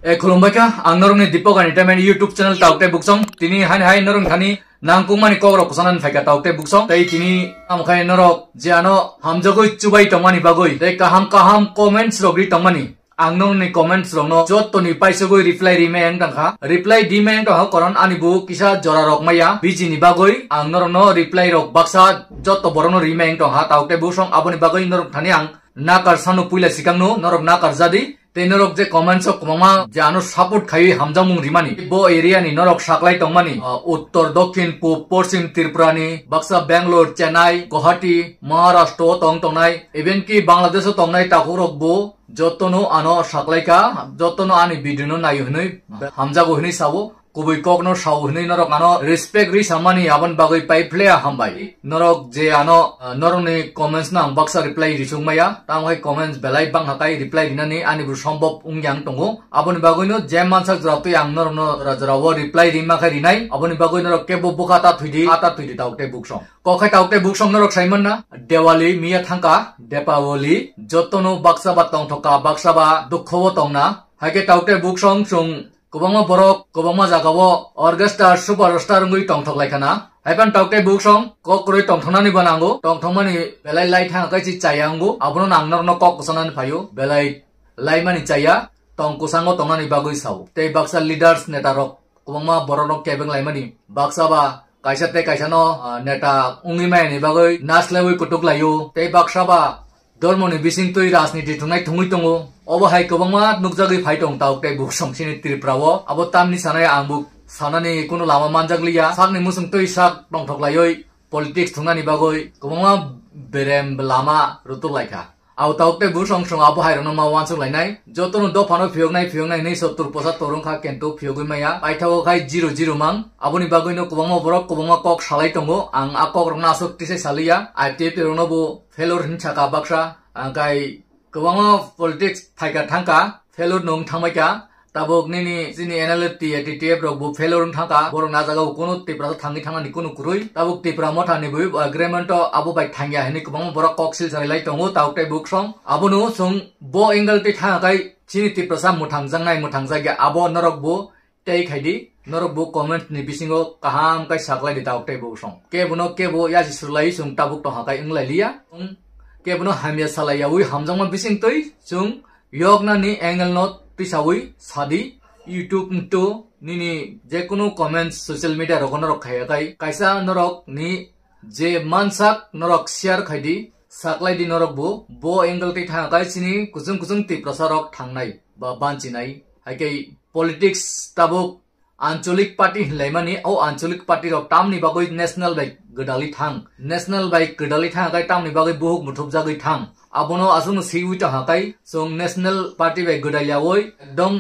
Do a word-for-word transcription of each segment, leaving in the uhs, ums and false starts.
E khulumbai kha, ang norokni Deepak Entertainment YouTube channel Tauk tei Buksong. Tini haini hai norok thani nangkukmani kokrok kwchanani phaikha Tauk tei Buksong. Tei tini tamo khai norok je ano hamjagwi chubai tongmani bagwi tei kaham kaham comments rok ri tongmani. Ang norokni comments rokno jottoni paisogwi reply rimai ang tangkha. Reply dimai ang tongkha, koron ani bo kisa jora rok maya. Bini bagwi ang norokno reply rok baksa jotto borokno rimai ang tongkha Tauk tei Buksong. Aboni bagwi norok thani ang nakar sano puila sikangno norok nakar jadi. Tei norok je comments o kwbangma je ano support khaiwi hamjakmung rimani, bo area ni norok saklai tongmani, ah, uttor, dokhin, pub, poschim Tripura ni baksa Bangalore, Chennai, Guwahati, Maharashtra o tong tongnai, even ki Bangladesh o tongnai takhuk rok bo jotono ano saklai kha, jotono ani video no naio hinwi hamjago hinwi sao. Kubui kokno sao hinwi norok ano respect ri samani aboni bagwi pai phle hambai. Norok je ano, ah, norokni comments no ang baksa reply risuk maya. Tamo hai comments belai bangkha kai reply rinani ani bo sombop wngya ang tongo. Aboni bagwi no je mansak jora twi ang norokno jora jora o reply rima khai rinai. Aboni bagwi norok kebo bukha ta thwidi, ata thwidi Tauk tei Buksong. Kok khai Tauk tei Buksong norok saiman na Diwali miya thangka, Depawali, jotono baksa ba tongthokka, baksa ba dukho o tongna. Haikhe Tauk tei Buksong chwng kwbangma borok, kwbangma jagao orchestra superstar wngwi tongthok lai khana. Haiphano Tauk tei Buksong kok kwrwi tongthoknani bo nango. Tongthokmani belai lai thang kaichi chaya wngo. Abono nang norokno kok kwchanani phaio. Belai laimani chaya. Tong kwchango tongnani bagwi sao. Tei baksa leaders, neta rok kwbangma borok rok kebeng laimani. Baksa ba kaisa tei kaisa no, ah, neta wngwi maya ni bagwi naslaiwi kutuk laio. Tei baksa ba Dormoni bisingtwi rajniti thwngnai thwngwi tongo. Obo hai kwbangma nukjagwi phai tong Tauk tei Buksong chini Tripura o. Abo tamni sanai ang bo sanani kunu lama manjak liya. Sakni musungtwi sak tongthok laiwi politics thwngnani bagwi kwbangma berem lama rutuk laikha. Abo Tauk tei Buksong song abo hai rokno ma uansuk lainai. Jotono dophano phiyoknai phiyoknai hinwi sottur posa torung kha kento phiyogwi maya. Paithago khai zero zero mang. Aboni bagwino kwbangma borok kwbangma kok salai tongo. Ang a kok rokno aswk tisai saliya. I P F T rokno bo failure hin saka baksa, angkai kwbangma politics phaika thangka, failure nung thangbaika. Tabuk nini chini N L F T, T T F rok bo failure wng thangka, borok na jaga o kunu Tiprasa thangwi thangani kunu kwrwi. Tabuk Tipra Motha ni bo agreement o abo bai thangya hinwi kwbangma borok kok sil sarilai tongo, Tauk tei Buksong. Abono chwng bo angle twi thangkai chini Tiprasa mwthangjaknai mwthangjakya abo norok bo tei khai di, norok bo comment ni bisingo kaham kai saklai di Tauk tei Buksong. Kebono kebo yaji swrwlai chwng tabuk tongha kai wng lai liya. Chwng kebono hamya salai yaui hamjakma bising twi chwng yokna ni angle no twisaui sadi. YouTube mtu nini jekunu comments social media rogo norok khaiya kai kaisa norok ni je mansak norok share khai di, saklai di norok bo, bo angle twi thang kai chini kuchung kuchung Tiprasa rok thangnai ba banchinai. Hai khe politics tabuk ancholic party hinlaimani, o ancholic party rok tamni bagwi national bai gwdalwi thang, national bai gwdalwi thang kai tamni bagwi buhuk muthupjagwi thang. Abono aswkno swiwi tongha kai chwng national party bai gwdalyaui ekdom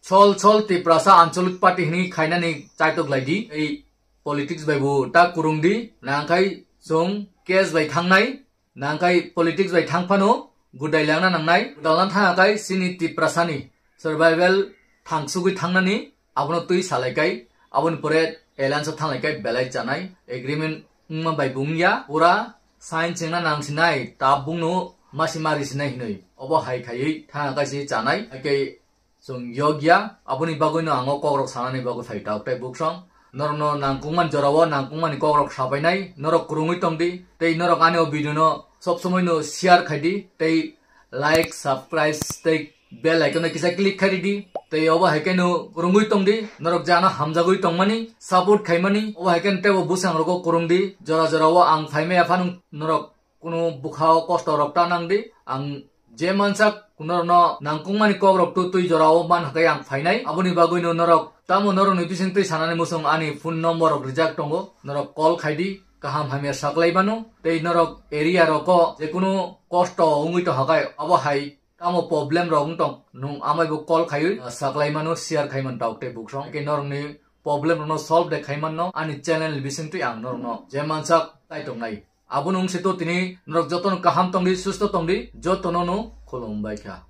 chol chol Tiprasa ancholic party hinwi khainani chaitok lai di. Ei politics bai bo ta kurung di, nangkhai chwng case bai thangnai. Nangkhai politics bai thang phano gwdai langna nangnai, gwdalna thang kai chini Tiprasani survival thangsugwi thangnani abono twi salai kai, aboni pore alliance o thanglai kai belai chanai agreement wngma bai bo wngya, pura sign chengna nang sinai, ta bungno masi mari sinai hinwi obo hai khaiwi thang kai se chanai, hai khe chwng yokya, aboni bagwino ang o kokrok sanani bagwi phai Tauk tei Buksong. Norokno nangkukmani jorao nangkukmani kokrok sabainai, norok kwrwngwi tong di, tei norok ani o video no sob somoi no share khai di, tei like, subscribe, tei bell icon no kisa click khai di, tei obo hai khe no kwrwngwi tong di, norok jana hamjagwi tongmani, support khaimani, obo hai khe no teibo bwsang rogo kwrwng di, jora jorao ang phaimaya phano norok kunu bwkhao kosto rok ta nang di, ang je mansak norokno nangkukmani kok rok tu twi jora o man hakai ang phainai, aboni bagwi no norok tamo norokni bising twi sanani muchung ani phone number rok rijak tongo, norok call khai di, kaham hamya saklai mano, tei norok area rogo jekunu kosto wngwi tong hakai abo hai tamo problem rok wng tong nung amai bo call khaiwi saklai mano, share khai man Tauk tei Buksong, ke norokni problem rokno solve de khai manno ani channel ni bising twi ang norokno je mansak tai tongnai. Abono wngse to tini norok jotono kaham tongdi, susto tongdi, jotono no khulumbai kha.